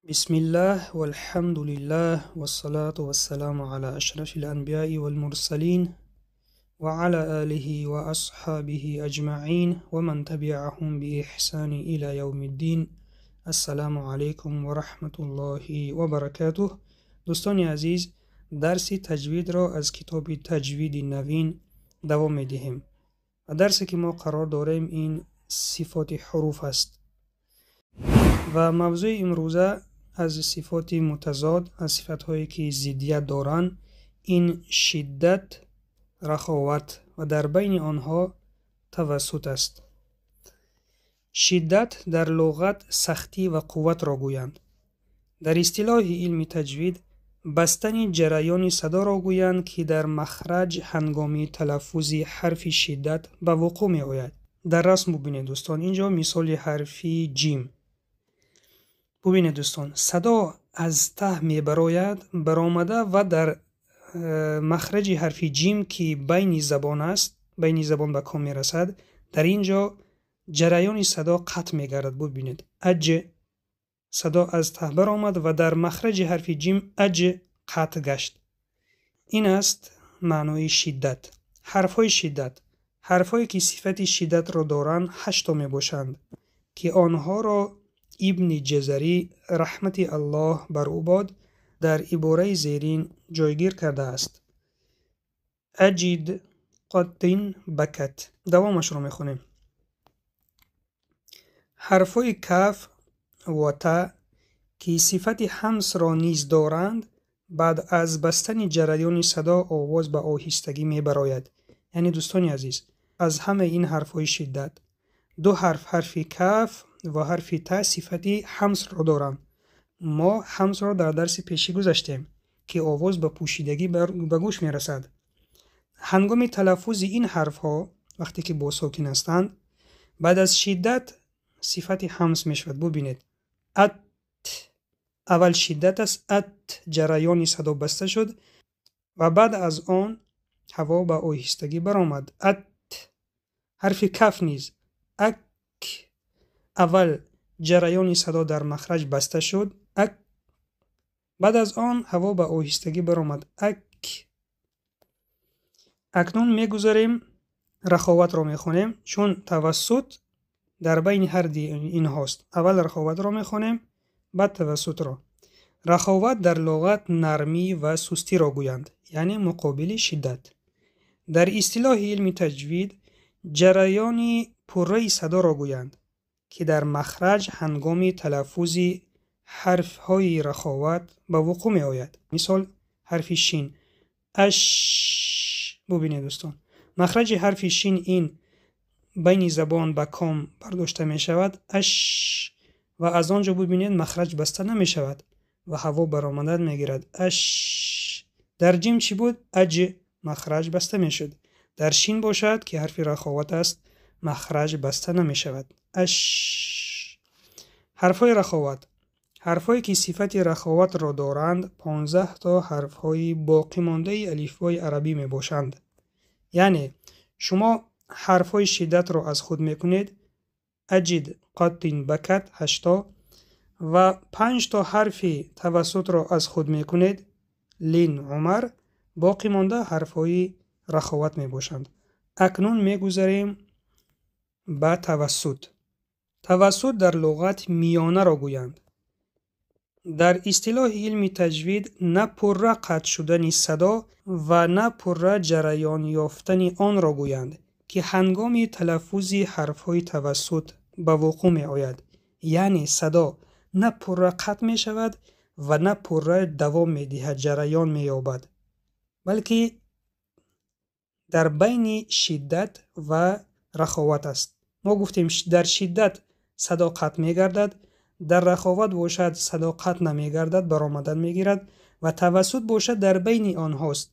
Бисмиллаҳ валҳамдулиллаҳ вассалату вассаламу ала ашрафил анбияи валмурсалин ва ала алиҳи ва асҳобиҳи аҷмаин ва ман табиаҳум биэҳсани ила явмиддин. Ассаламу алайкум ва раҳматуллоҳи ва баракатуҳ. Дӯстони азиз, дарси таҷвидро аз китоби Таҷвиди навин давом медиҳем. Ва дарсе ки мо қарор дорем, ин сифоти ҳуруф аст. Ва мавзӯи имрӯза аз сифоти мутазод, аз сифатҳое ки зиддият доранд, ин шиддат, раховат ва дар байни онҳо тавассут аст. Шиддат дар луғат сахтӣ ва қувватро гӯянд. Дар истилоҳи илми таҷвид бастани ҷараёни садоро гӯянд, ки дар махраҷ ҳангоми талаффузи ҳарфи шиддат ба вуқӯъ меояд. Дар расм бубинед, дӯстон, ин ҷо мисоли ҳарфи ҷим. Бубинед, дӯстон, садо аз таҳ мебарояд, баромада ва дар махраҷи ҳарфи ҷим, ки байни забон аст, байни забон ба ком мерасад, дар ин ҷо ҷараёни садо қатъ мегардад. Бубинед, аҷ, садо аз таҳ баромад ва дар махраҷи ҳарфи ҷим аҷ қатъ гашт. Ин аст маънои шиддат. Ҳарфҳои шиддат. Ҳарфҳое ки сифати шиддатро доранд, ҳашто мебошанд, ки онҳоро Ибни Ҷазарӣ, раҳмати Аллоҳ бар ӯ бод, дар ибораи зерин ҷойгир кардааст: аҷид, қаттин, бакат. Давомашро мехонем. Ҳарфҳои каф ва та, ки сифати ҳамсро низ доранд, баъд аз бастани ҷараёни садо овоз ба оҳистагӣ мебарояд. Яъне, дӯстони азиз, аз ҳамаи ин ҳарфҳои шиддат ду ҳарф, ҳарфи каф ва ҳарфи та, сифати ҳамсро доранд. Мо ҳамсро дар дарси пешӣ гузаштем, ки овоз ба пӯшидагӣ ба гӯш мерасад. Ҳангоми талаффузи ин ҳарфҳо, вақте ки бо сокин ҳастанд, баъд аз шиддат сифати ҳамс мешавад. Бубинед, ат, аввал шиддат аст, ат, ҷараёни садо баста шуд ва баъд аз он ҳаво ба оҳистагӣ баромад. Ат. Ҳарфи каф низ ак, аввал ҷараёни садо дар махраҷ баста шуд, ак, баъд аз он ҳаво ба оҳистагӣ баромад, ак. Акнун мегузарем, раховатро мехонем, чун тавассут дар байни ҳар ди инҳост. Аввал раховатро мехонем, баъд тавассутро. Раховат дар луғат нармӣ ва сустиро гӯянд, яъне муқобили шиддат. Дар истилоҳи илми таҷвид ҷараёни пурраи садоро гӯянд, ки дар махраҷ ҳангоми талаффузи ҳарфҳои раховат ба вуқӯъ меояд. Мисол, ҳарфи шин, аш. Бубинед, дӯстон, махраҷи ҳарфи шин ин байни забон ба ком бардошта мешавад, аш, ва аз он ҷо, бубинед, махраҷ баста намешавад ва ҳаво баромадан мегирад, аш. Дар ҷим чӣ буд? Аҷ, махраҷ баста мешуд. Дар шин бошад, ки ҳарфи раховат аст, махраҷ баста намешавад, аш. Ҳарфҳои раховат. Ҳарфҳое ки сифати раховатро доранд, 15 то ҳарфҳои боқимондаи алифбои арабӣ мебошанд. Яъне шумо ҳарфҳои шиддатро аз худ мекунед, аҷид, қаттин, бакат, ҳашто, ва панҷ то ҳарфи тавассутро аз худ мекунед, лин, умар, боқӣ монда ҳарфҳои раховат мебошанд. Акнун мегузарем ба тавассут. Тавассут дар луғат миёнаро гӯянд. Дар истилоҳи илми таҷвид на пурра қатъ шудани садо ва на пурра ҷараён ёфтани онро гӯянд, ки ҳангоми талаффузи ҳарфҳои тавассут ба вуқӯъ меояд. Яъне садо на пурра қатъ мешавад ва на пурра давом медиҳад, ҷараён меёбад, балки дар байни шиддат ва раховат аст. Мо гуфтем, дар шиддат садо қатъ мегардад, дар раховат бошад, садо қатъ намегардад, баромадан мегирад, ва тавассут бошад, дар байни онҳост,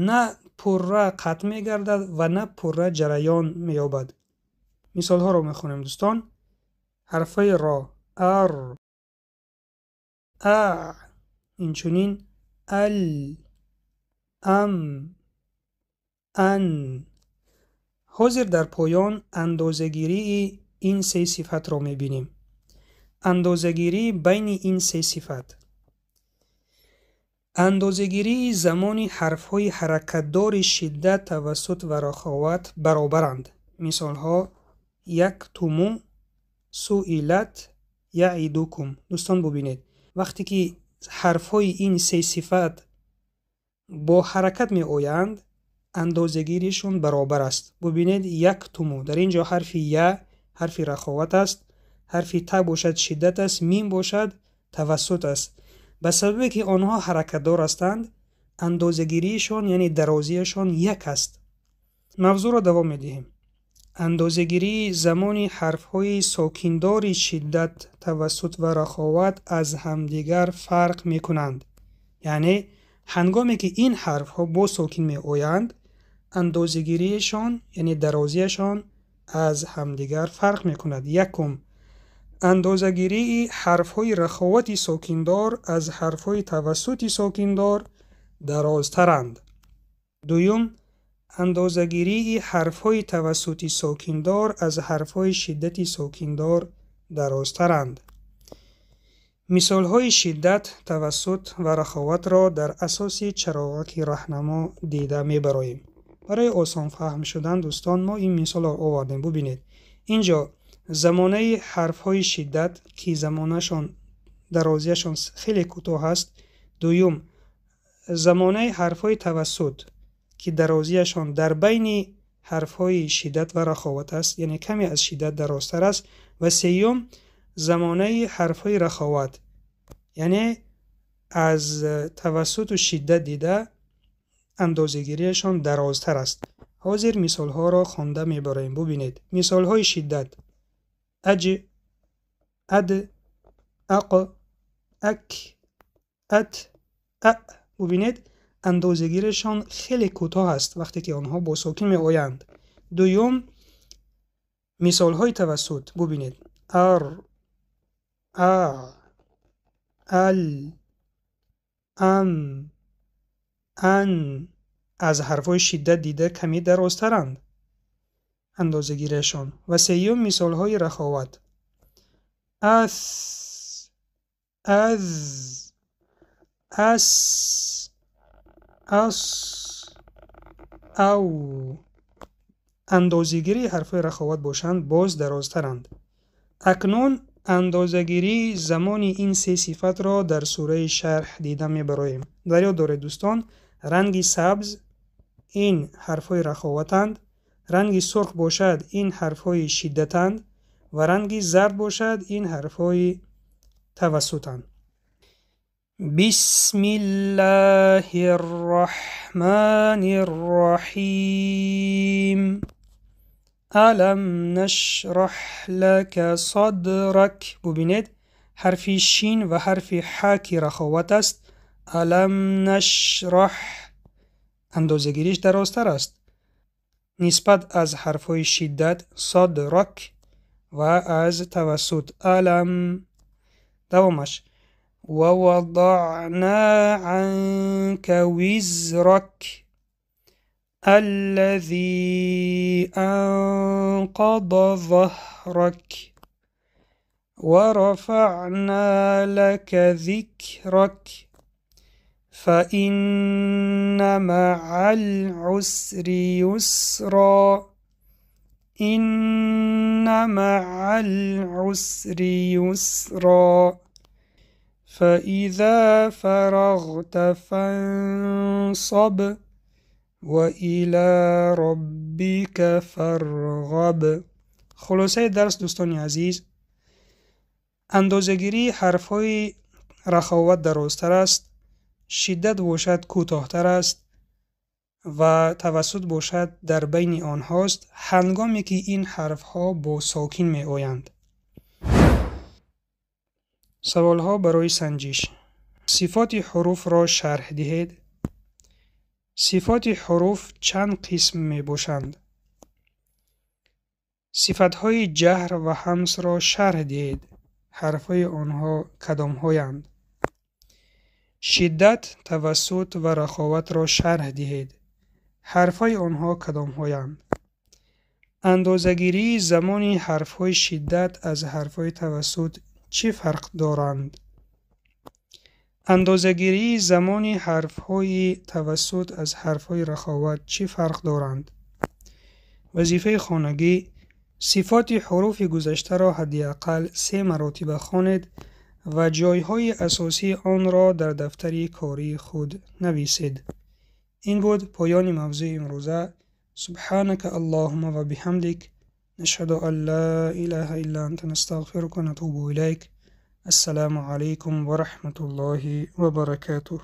на пурра қатъ мегардад ва на пурра ҷараён меёбад. Мисолҳоро мехонем, дӯстон. Ҳарфҳои ро: ар, а, инчунин ал, ам, ан. Ҳозир дар поён андозагирии ин се сифатро мебинем. Андозагирӣ байни ин се сифат. Андозагирии замони ҳарфҳои ҳаракатдори шиддат, тавассут ва раховат баробаранд. Мисолҳо: яктуму, суилат, яъидукум. Дӯстон, бубинед, вақте ки ҳарфҳои ин се сифат бо ҳаракат меоянд, андозагиришон баробар аст. Бубинед, яктуму, дар ин ҷо ҳарфи я ҳарфи раховат аст, ҳарфи та бошад шиддат аст, мим бошад тавассут аст. Ба сабабе ки онҳо ҳаракатдор ҳастанд, андозагириишон, яъне дарозиашон як аст. Мавзӯъро давом медиҳем. Андозагирии замони ҳарфҳои сокиндори шиддат, тавассут ва раховат аз ҳамдигар фарқ мекунанд. Яъне ҳангоме ки ин ҳарфҳо бо сокин меоянд, андозагириашон, яъне дарозиашон аз ҳамдигар фарқ мекунад. Якум, андозагирии ҳарфҳои раховати сокиндор аз ҳарфҳои тавассути сокиндор дарозтаранд. Дуюм, андозагирии ҳарфҳои тавассути сокиндор аз ҳарфҳои шиддати сокиндор дарозтаранд. Мисолҳои шиддат, тавассут ва раховатро дар асоси чароғаки раҳнамо дида мебароем. Барои осонфаҳм шудан, дӯстон, мо ин мисолро овардем. Бубинед, ин ҷо замонаи ҳарфҳои шиддат, ки замонашон дарозиашон хеле кӯтоҳ аст. Дуюм, замонаи ҳарфҳои тавассут, ки дарозиашон дар байни ҳарфҳои шиддат ва раховат аст, яъне каме аз шиддат дарозтар аст. Ва сеюм, замонаи ҳарфҳои раховат, яъне аз тавассуту шиддат дида андозагириашон дарозтар аст. Ҳозир мисолҳоро хонда мебароем. Бубинед, мисолҳои шиддат: аҷ, ад, ақ, ак, ат, а. Бубинед, андозагиришон хеле кӯтоҳ аст, вақте ки онҳо бо сокин меоянд. Дуюм, мисолҳои тавассут. Бубинед, ар, а, ал, ам, ан аз ҳарфҳои шиддат дида каме дарозтаранд андозагириашон. Ва сеюм, мисолҳои раховат: ас, аз, ас, ас, ав. Андозагирии ҳарфҳои раховат бошанд, боз дарозтаранд. Акнун андозагирии замони ин се сифатро дар сураи шарҳ дида мебароем. Дар ёд доред, дӯстон, ранги сабз ин ҳарфҳои раховатанд, ранги сурх бошад ин ҳарфҳои шиддатанд ва ранги зард бошад ин ҳарфҳои тавассутанд. Бисмиллаҳи рраҳмани рраҳим. Алам нашраҳ лака садрак. Бубинед, ҳарфи шин ва ҳарфи ҳа ки раховат аст, алам нашраҳ андозагириш дарозтар аст нисбат аз ҳарфҳои шиддат садрак ва аз тавассут алам. Давомаш: ва вадаъна анка визрак аллази анқада заҳрак ва рафаъна лака зикрак фаинна маъал усри юсра, инна маъал усри юсра, фаиза фарағта фансаб ва ила роббика фарғаб. Хулосаи дарс, дӯстони азиз, андозагирии ҳарфҳои раховат дарозтар аст, шиддат бошад кӯтоҳтар аст ва тавассут бошад дар байни онҳост, ҳангоме ки ин ҳарфҳо бо сокин меоянд. Саволҳо барои санҷиш. Сифоти ҳуруфро шарҳ диҳед. Сифоти ҳуруф чанд қисм мебошанд? Сифатҳои ҷаҳр ва ҳамсро шарҳ диҳед. Ҳарфҳои онҳо кадомҳоянд? Шиддат, тавассут ва раховатро шарҳ диҳед. Ҳарфҳои онҳо кадомҳоянд? Андозагирии замони ҳарфҳои шиддат аз ҳарфҳои тавассут чӣ фарқ доранд? Андозагирии замони ҳарфҳои тавассут аз ҳарфҳои раховат чӣ фарқ доранд? Вазифаи хонагӣ: сифоти ҳуруфи гузаштаро ҳадди ақал се маротиба хонед ва ҷойҳои асосии онро дар дафтари кории худ нависед. Ин буд поёни мавзӯи имрӯза. Субҳанака Аллоҳумма ва биҳамдик, нашҳаду ан ла илаҳа илла анта, настағфирука ва натубу илайк. Ассалому алайкум ва раҳматуллоҳи ва баракатуҳ.